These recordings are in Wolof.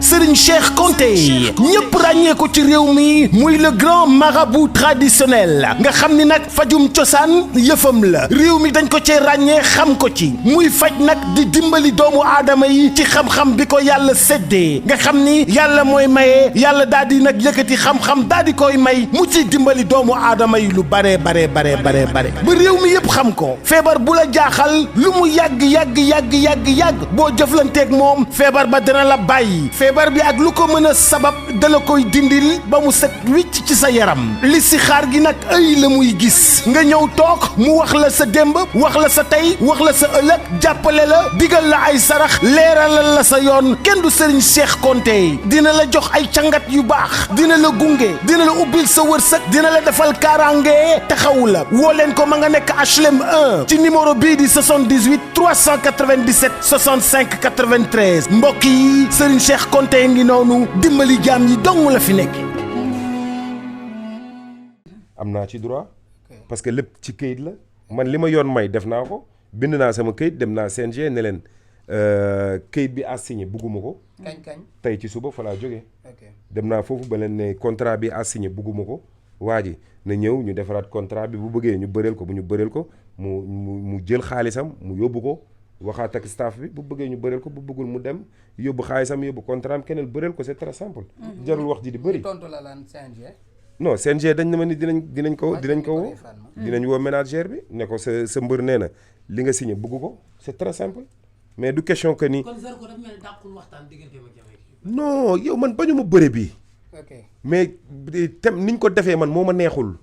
Serigne Cheikh Konté ñëpp ràññee ko ci réew mi muy le grand marabout traditionnel nga xam ni nag fajum cosaan yëfam la réew mi dañ ko cee ràññee xam ko ci muy faj nag di dimbali doomu aadama yi ci xam-xam bi ko yàlla séddee nga xam ni yàlla mooy maye yàlla daal di nag yëkkati xam-xam daal di koy may mu ci dimbali doomu aadama yi lu bare ba réew mi yëpp xam ko feebar bu la jaaxal lu mu yàgg boo jëflanteeg moom feebar ba dina la bàyyi feebar bi ak lu ko mën a sabab dala koy dindil ba mu set wicc ci sa yaram li si xaar gi nag ëy la muy gis nga ñëw toog mu wax la sa démb wax la sa tey wax la sa ëllëg jàppale la digal la ay sarax leeralal la sa yoon kenn du Serigne Cheikh Konté dina la jox ay cangat yu baax dina la gunge dina la ubbil sa wërsëg dina la defal kaaraange taxawu la woo leen ko ma nga nekk HLM 1 ci numéro bii di 78 397 65 93 mbokk yi Serigne Cheikh Konté ngi noonu dimbali jaam yi dong la fi nekk. am naa ci droit parce que lépp ci këyit la man li ma yoon may def naa ko bind naa sama këyit dem naa CNG ne leen këyit bi à signé bugguma ko. kañ tey ci suba fa laa jógee. dem naa foofu ba leen ne contrat bi à signé bugguma ko waa ji na ñëw ñu defaraat contrat bi bu bëggee ñu bëreel ko bu ñu bëreel ko mu jël xaalisam mu yóbbu ko waxaat ak staff bi bu bëggee ñu bëreel ko bu bëggul mu dem yóbbu xaalisam yóbbu contrat am keneen bëreel ko c'est très simple. jarul wax ji di bëri. tontu la lan CNG. non CNG dañ ne ma ni dinañ ko woo dinañ woo manager bi ne ko sa mbër nee na li nga signé bëgg ko c'est très simple mais du question que ni. kon Zarko dafa mel ni dàqul waxtaan diggante ak Jamaïcain. non yow man bañu ma bëre bi mais tem niñ ko defee man moo ma neexul.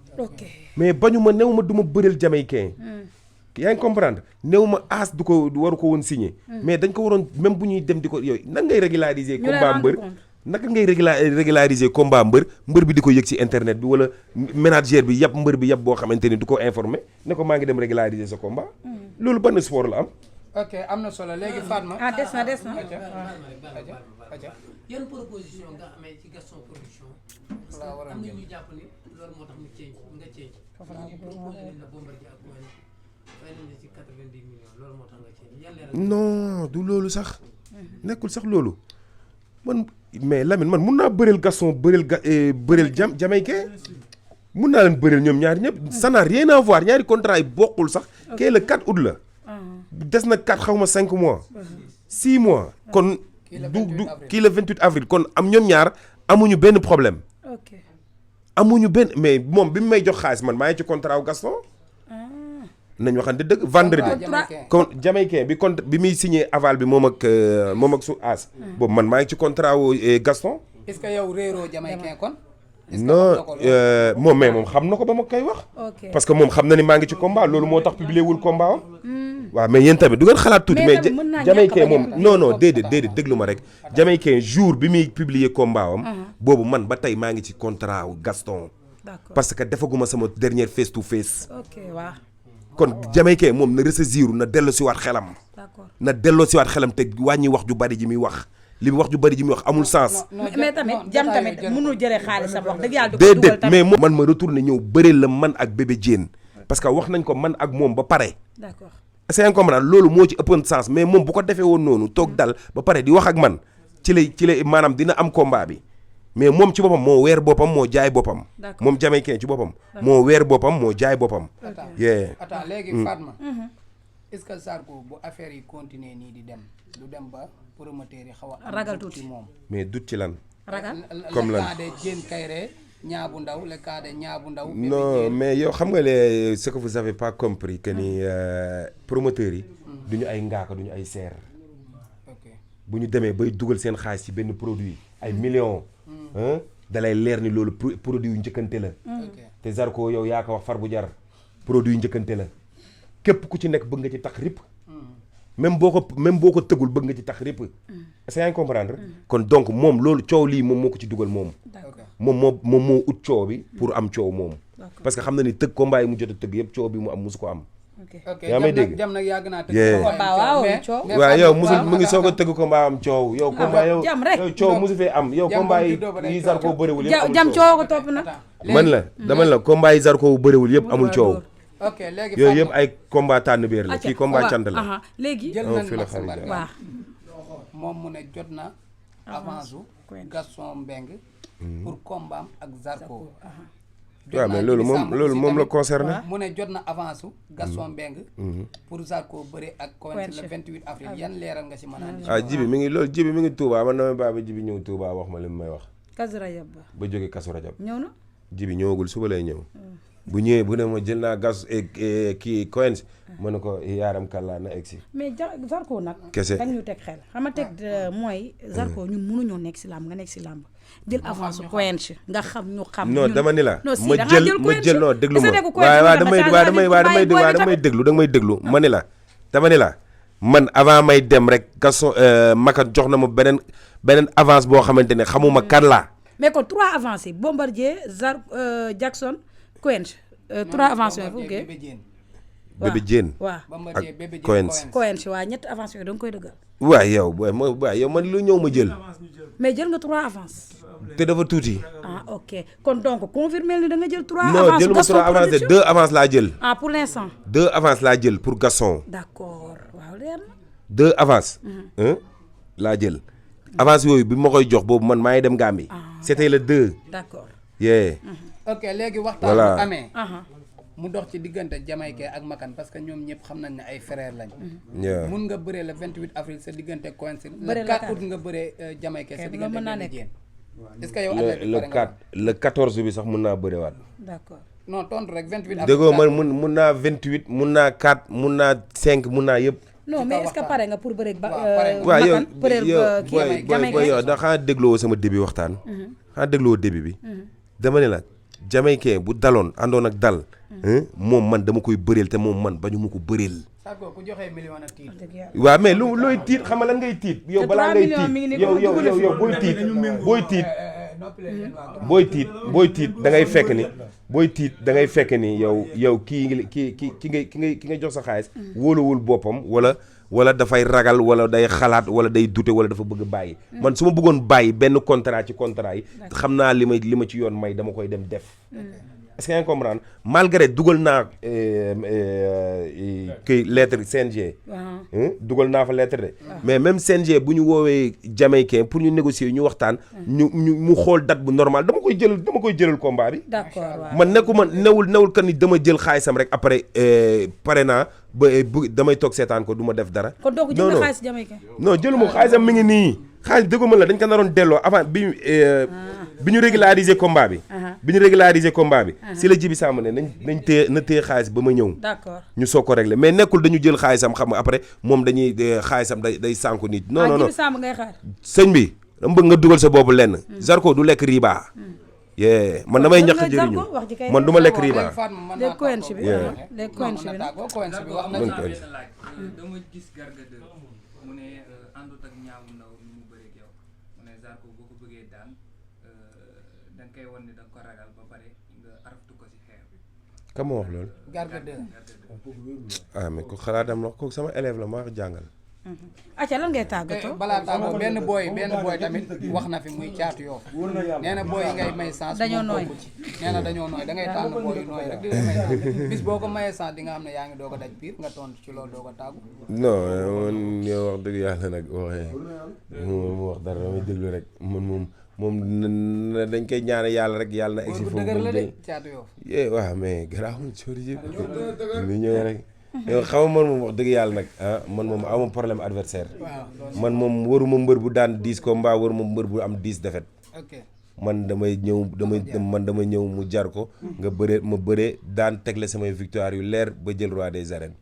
mais bañu ma new ma du ma bëreel Jamaïcain. yaa ngi comprendre new ma aas du ko waru ko woon signé. mais dañ ko waroon même bu ñuy dem di ko yooyu nan ngay régulariser combat mbër naka ngay régulariser combat mbër bi di ko yëg ci internet bi wala manager bi yàpp mbër bi yàpp boo xamante ni du ko informer ne ko maa ngi dem régulariser sa combat. loolu ban sport la am. ok am na solo léegi Fatma. des na. yan proposition nga amee ci Gaston Production. am na ñu jàpp ni loolu moo tax mu nga change. proposé nañ la Bombardier ak Coen fay nañ la ci 90 millions loolu moo tax nga change. non du loolu sax. nekkul sax loolu man. mais Lamine man mun naa bëreel Gaston bëreel Jamaïcain mun naa leen bëreel ñoom ñaari ñëpp ça n'a rien à voir ñaari contrat yi bokkul sax kee le 4 août la des na 4 xaw ma 5 mois 6 mois kon du kii le 28 avril kon am ñoom ñaar amuñu benn problème amuñu benn mais moom bi mu may jox xaalis man maa ngi ci contrat wu Gaston nañ waxante dëgg vendredi kon Jamaïcain bi muy signé aval bi moom ak su aas boobu man maa ngi ci contrat wu Gaston. est-ce que yow réeroo Jamaïcain kon. non moom mais moom xam na ko ba ma koy wax. parce que moom xam na ni maa ngi ci combat loolu moo tax publié wul combat am. waaw mais yéen tamit du ngeen xalaat tuuti. mais Jamaïcain moom non déedéet déglu ma rek. Jamaïcain jour bi muy publier combat am. boobu man ba tey maa ngi ci contrat wu Gaston. parce que defaguma sama dernière face to face. kon Jamaïcain moom na ressaisir na delloo si waat xelam. na delloo si waat xelam te wàññi wax ju bari ji muy wax li wax ju bari ji muy wax amul sens. mais tamit mënul jëlee xaalisam wax dëgg yàlla. déedéet mais man ma retourné ñëw bëree la man ak bébé Diène parce que wax nañ ko man ak moom ba pare. d'accord c'est incomprendre loolu moo ci ëppoon sens mais moom bu ko defee woon noonu toog dal ba pare di wax ak man ci lay maanaam dina am combat bi. mais moom ci boppam moo weer boppam moo jaay boppam. moom Jamaïcain ci boppam. moo weer boppam moo jaay boppam. attends léegi Fatma. est-ce que Zarko bu affaire yi continuer nii di dem du dem ba promoteur yi xaw a. ragal tuuti moom. mais dut ci lan. ragal comme lan le cas de Diène Kaïré Niang Ndaw le cas de Niang Ndaw. non mais yow xam nga ce que vous avez pas compris que ni promoteurs yi. du ñu ay ngaaka du ñu ay seer. bu ñu demee bay dugal seen xaalis ci benn produit ay millions. dalay leer ni loolu produit yu njëkkante la. te Zarko yow yaa ko wax far bu jar produit yu njëkkante la képp ku ci nekk bëgg nga ci tax rip. même boo ko tëggul bëgg nga ci tax rip. est-ce que yaa ngi comprendre. kon donc moom loolu coow lii moom moo ko ci dugal moom. moom moo ut coow bi pour am coow moom. parce que xam na ni tëgg combat yi mu jot a tëgg yëpp coow bi mu am musu ko am. yaa may dégg jam nag yàgg naa tëgg waaw yow mu ngi soog a tëgg combat am coow yow combat yow coow musu fee am yow combat yi Zarko bëriwul yëpp amul jam coow ko topp na dama la combat yi Zarko bëriwul yëpp amul coow léegi yooyu yëpp ay combat tànn biir la kii combat cant la léegi jël nañ fi la Max xarit Mbargane moom mu ne jot na avance su Gaston Mbengue pour combat ak Zarko. waaw mais loolu moom la concerné. mu ne jot na avance su Gaston Mbengue pour Zarko bëre ak Quench le 28 avril yan leeral nga si mën a jibi mi ngi Touba man damay bàyyi ba jibi ñëw Touba wax ma li mu may wax. Kazu Rajab ba jógee Kazu Rajab ñëw na. jibi ñëwagul suba lay ñëw. bu ñëwee bu ne ma jël naa gas kii Quench ma ne ko yaaram kàllaa na egg si. mais Zarko nag. kese dañ ñu teg xel xam nga teg mooy. Zarko ñun mënuñoo nekk si làmb nga nekk si làmb. jël avance Quench nga xam ñu xam. non dama ni la non ma jël non déglu ma waaw damay déglu ma ni la dama ni la man avant may dem rek Gaston Makan jox na ma beneen avance boo xamante ne xamuma kan laa. mais kon 3 avances yi Bombardier Jackson Quench 3 avances yooyu fu mu Bébé Diène waaw ak Quench waaw ñetti avances yooyu da nga koy dëggal. waaw yow man lu ñëw ma jël. mais jël nga 3 avances. te dafa tuuti. ah ok kon donc confirmer ni da nga jël 3 avances. non jëluma 3 avances de 2 avances laa jël. ah pour l'instant. 2 avances laa jël pour Gaston. d'accord waaw leer na. 2 avances. laa jël. avance yooyu bi ma koy jox boobu man maa ngi dem Gambie. c'était le 2. d'accord. ok léegi waxtaan bu amee. mu dox ci diggante Jamaïcain ak Makan parce que ñoom ñëpp xam nañ ne ay frères lañ. mun nga bëree le 28 avril sa diggante Quench. le 4 août nga bëree Jamaïcain sa diggante Bébé Diène. est-ce que yow le 14 bi sax mun naa bëreewaat. d'accord. non tontu rek 28 avril. déggoo man mun naa 28 mun naa 4 mun naa 5 mun naa yëpp. non mais est-ce que pare nga pour bëreeg waaw yow da xanaa dégloo sama début waxtaan. xanaa dégloo début bi. dama ne la Jamaïcain bu daloon àndoon ak dal. moom man dama koy bëreel te moom man bañu ma ko bëreel. Zarko ku joxe million ak tiit. waaw mais looy tiit xam nga lan ngay tiit. yow balaa ngay tiit yow booy tiit da ngay fekk ni. booy tiit da ngay fekk ni yow ki nga jox sa xaalis. wóoluwul boppam wala dafay ragal wala day xalaat wala day dute wala dafa bëgg bàyyi. man su ma bëggoon bàyyi benn contrat ci contrat yi. xam naa li ma ci yoon may dama koy dem def. est-ce que yaa ngi comprendre malgré dugal naa kii lettre CNG. dugal naa fa lettre de. mais même CNG bu ñu woowee Jamaïcain pour ñu négocier ñu waxtaan. mu xool date bu normal dama koy jëlal combat bi. d'accord man nekkuma newul kan ni dama jël xaalisam rek après pare naa ba damay toog seetaan ko du ma def dara. kon donc jël nga xaalis Jamaïcain. non jëluma xaalisam mi ngi nii. xaalis dëggu ma la dañ ko naroon delloo avant bi ñu régulariser combat bi. si la Jibi Samb ne nañ téye xaalis ba ma ñëw. d'accord ñu soog ko régler mais nekkul dañu jël xaalisam xam nga après moom dañuy xaalisam day sànku nit. non Jibi Samb ngay xaar. sëñ bi dama bëgg nga dugal sa boobu lenn. Zarko du lekk riba. man damay ñàkk jëriñu man du ma lekk riba. léegi Quench bi léegi Quench bi nag. dama gis Garga 2 mu ne àndut ak ñaaw ndaw ni mu bëri ak yow mu ne Zarko boo ko bëggee daan da nga koy wan ne da nga ko ragal ba pare nga araftu ko si xeex bi. ka ma wax loolu. Garga 2. mais ko xalaatam wax kooku sama élève la maa ko jàngal. acca lan ngay tàggatoo. balaa tàggatoo benn booy tamit wax na fi muy Caatu Yoof nee na booy yi ngay may sens. dañoo nooy nee na dañoo nooy da ngay tànn booy yu nooy rek di leen may sens bis boo ko mayee sens di nga xam ne yaa ngi doog a daj biir nga tontu ci loolu doog a tàggu. non man yow wax dëgg yàlla nag waxee mu wax dara damay déglu rek moom dañ koy ñaane yàlla rek yàlla na egsi foofu la de Caatu Yoof waaw mais garaawul sori yëpp ni ñëwee rek yow xam nga man moom wax dëgg yàlla nag man moom amu problème adversaire man moom waruma mbër bu daan 10 combat waruma mbër bu am 10 défaite man damay ñëw mu jar ko nga bëree daan tegle samay victoire yu leer ba jël roi des arènes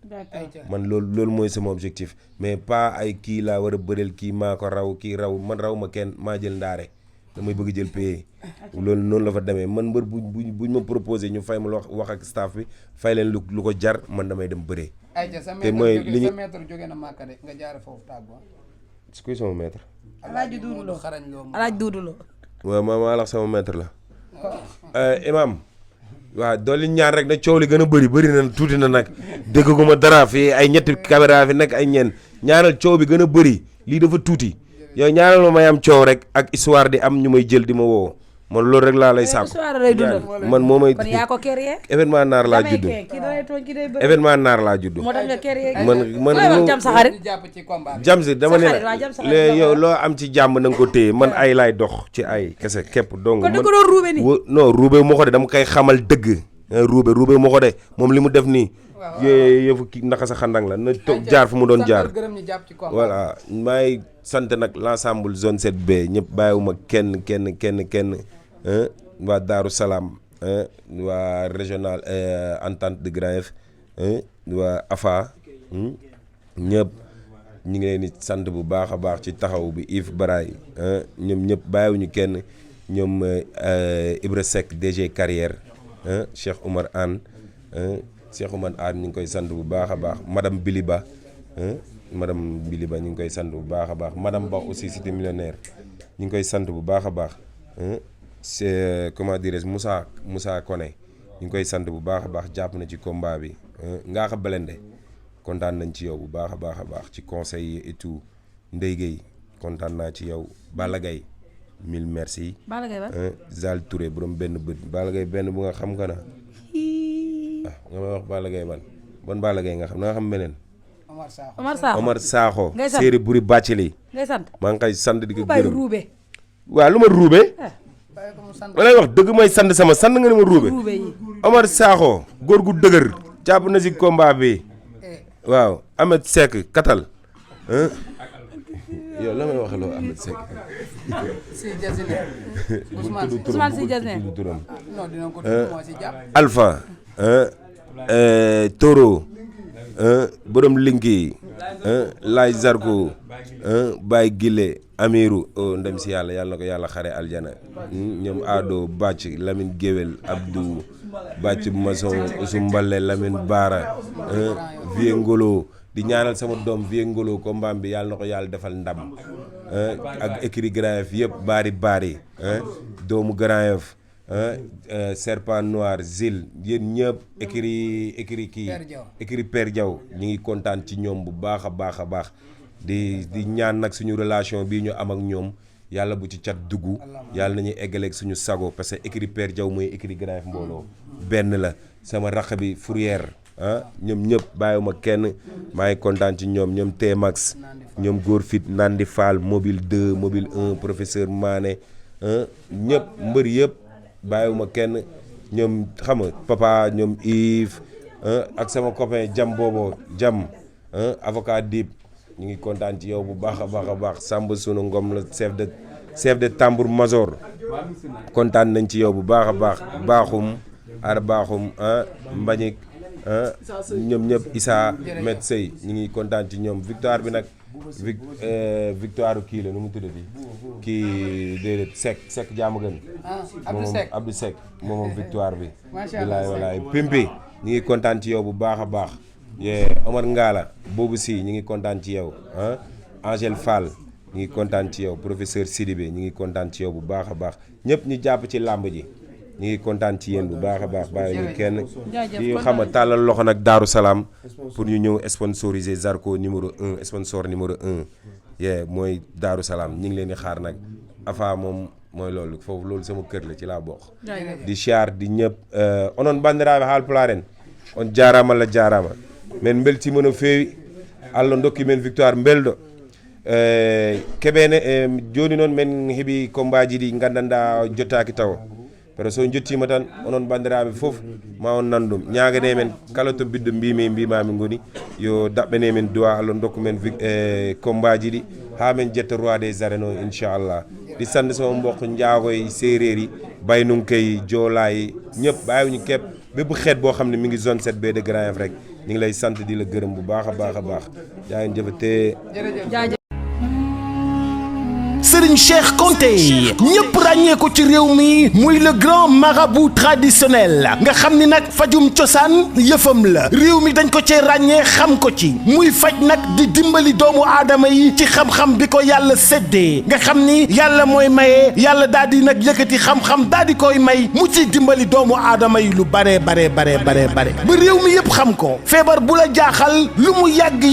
man loolu mooy sama objectif mais pas ay kii laa war a bëreel kii maa ko raw kii raw man raw ma kenn maa jël ndaare damay bëgg jël paye loolu noonu la fa demee man mbër buñ ma proposé ñu fay ma wax ak staff bi fay leen lu ko jar man damay dem bëree. te mooy li ñu sa maître jóge na Màkka de nga jaare foofu tàggoo. su koy sama maître. Alaaji Duudu Lo waaw maa la sama maître la. Imam waaw dolli ñaan rek na coow li gën a bëri na tuuti na nag dégguma dara fii ay ñetti caméra fi nekk ay ñeen ñaanal coow bi gën a bëri lii dafa tuuti. yow ñaanal ma may am coow rek ak histoire di am ñu may jël di ma woo man loolu rek laa lay sàkku man moo may kon yaa ko créé événement naar laa judd événement naar laa judd moo tax nga créé man jam sa xarit jam si dama ne la yow loo am ci jàmm na nga ko téye man ay laay dox ci ay kese képp donc kon da ko doon ruube ni non ruube moo ko de dama koy xamal dëgg ruube moo ko de moom li mu def nii yëfu ki naka sa xandang la na jaar fu mu doon jaar voilà maay sant nag l'ensemble zone 7B ñëpp bàyyiwuma kenn waa Daaru Salaam waa régional entente de Grand Yoff waa AFA ñëpp ñu ngi leen di sant bu baax a baax ci taxaw bi Yves Baraay ñoom ñëpp bàyyiwuñu kenn ñoom Ibra Seck DG carrière Cheikh Oumar Anne ñu ngi koy sant bu baax a baax madame Biliba ñu ngi koy sant bu baax a baax madame Ba aussi cité millionnaire ñu ngi koy sant bu baax a baax c'est comment dirais-je Moussa Koné ñu ngi koy sant bu baax a baax jàpp na ci combat bi Ngaka Blindé kontaan nañ ci yow bu baax a baax ci conseil yi et tout Ndeye Gueye kontaan naa ci yow Balla Gaye mille merci Balla Gaye ba Zal Touré borom benn bët Balla Gaye benn bu nga xam nga na nga may wax Balla Gaye bon Balla Gaye nga xam na nga xam beneen Omar Sakho séeri buri bàccali ngay sant maa ngi koy sant di ko bàyyi gërëm ruube waaw lu ma ruube ma lay wax dëgg may sant sama sant nga ne ma ruube Omar Sakho góor gu dëgër jàpp na si combat bi waaw Ahmed Seck katal yow la may wax loo Ahmed Seck Ousmane Sy Diasner turam Alpha Toro borom linki Laay Zarko Baye Gile Amiru ndem si yàlla na ko yàlla xare aljana ñoom Ado Bàcc Lamine Géwél Abdou Bàcc Mason Ousou Mbale Lamine Baara Vie Ngolo di ñaanal sama doom Vie Ngolo combat bi yàlla na ko yàlla defal ndam ak écurie Grand Yoff yëpp baari doomu Grand Yoff Serpent Noir Zil yéen ñëpp écurie Père Diaw ñu ngi kontaan ci ñoom bu baax a baax di ñaan nag suñu relation bii ñu am ak ñoom yàlla bu ci cat dugg yàlla nañuy eggaleeg suñu sago parce que écurie Père Diaw mooy écurie Grand Yoff mbooloo benn la sama raq bi Fourière ñoom ñëpp bàyyiwuma kenn maa ngi kontaan ci ñoom T-Max ñoom Góor Fit Nandi Fall mobile 2 mobile 1 professeur Mané ñëpp mbër yëpp bàyyiwuma kenn ñoom xam nga papa ñoom Yves ak sama copain jam boobo jam avocat Dib ñu ngi kontaan ci yow bu baax a baax Samba Sunu Ngom la chef de tambour major kontaan nañ ci yow bu baax a baax baaxum ar baaxum Mbagnick ñoom ñëpp Issa Met Sey ñu ngi kontaan ci ñoom victoire bi nag victoire kii la nu mu tuddati kii déedéet Seck jaamu gën moom Abdou Seck moom victoire bi walaay Pimpi ñu ngi kontaan ci yow bu baax a baax Omar Ngala boobu si ñu ngi kontaan ci yow Angèle Fall ñu ngi kontaan ci yow professeur Sidibé ñu ngi kontaan ci yow bu baax a baax ñëpp ñu jàpp ci làmb ji ñu ngi kontaan ci yéen bu baax a baax bàyyi ñu kenn di xam nga tàllal loxo nag Daaru Salaam pour ñu ñëw sponsoriser Zarko numéro 1 sponsor numéro 1 mooy Daaru Salaam ñu ngi leen di xaar nag afa moom mooy loolu foofu loolu sama kër la ci laa bokk di siyaar di ñëpp onon bandiraɓe haalpularen on jarama Allah jarama min beltimon feewi Allah dokki men victoire belɗo keɓene joni noon min heeɓi combat ji ɗi gandanɗa jottaki taw par so jottima tan onon bandiraɓe foof ma on nandum ñagane men kala to biddo mbimami goni yo daɓɓane men duwa Allah dokku men combat ji ɗi ha men jetta roi des arènes o inchallah di sant sama mbokk njaagoy séeréer yi baynunkay joolaay ñëpp bàyyiwuñu képp bépp xeet boo xam ne mi ngi zone 7B de Grand Yoff rek ñu ngi lay sant di la gërëm bu baax a baax jaa ngeen jëfatee Serigne Cheikh Konté ñëpp ràññee ko ci réew mi muy le grand marabout traditionnel nga xam ni nag fajum cosaan yëfam la réew mi dañ ko cee ràññee xam ko ci muy faj nag di dimbali doomu aadama yi ci xam-xam bi ko yàlla séddee nga xam ni yàlla mooy maye yàlla daal di nag yëkkati xam-xam daal di koy may mu ci dimbali doomu aadama yi lu bare ba réew mi yëpp xam ko feebar bu la jaaxal lu mu yàgg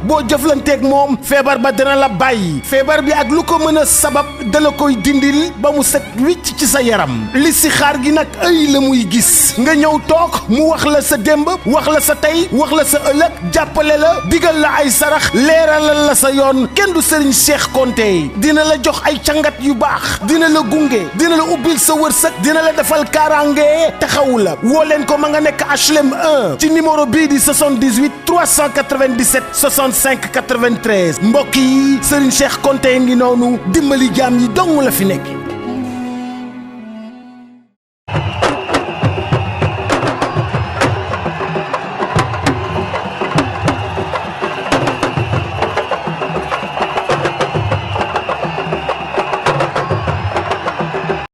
boo jëflanteeg moom feebar ba dina la bàyyi feebar feebar bi ak lu ko mën a sabab dala koy dindil ba mu set wicc ci sa yaram listixaar gi nag ay la muy gis nga ñëw toog mu wax la sa démb wax la sa tey wax la sa ëllëg jàppale la digal la ay sarax leeralal la sa yoon kenn du Serigne Cheikh Konté dina la jox ay cangat yu baax dina la gunge dina la ubbil sa wërsëg dina la defal kaaraange taxawu la woo leen ko ma nga nekk HLM 1 ci numéro bii di 78 397 65 93 mbokk yi Serigne Cheikh Konté ngi noonu dimbali jaam yi dong la fi nekk.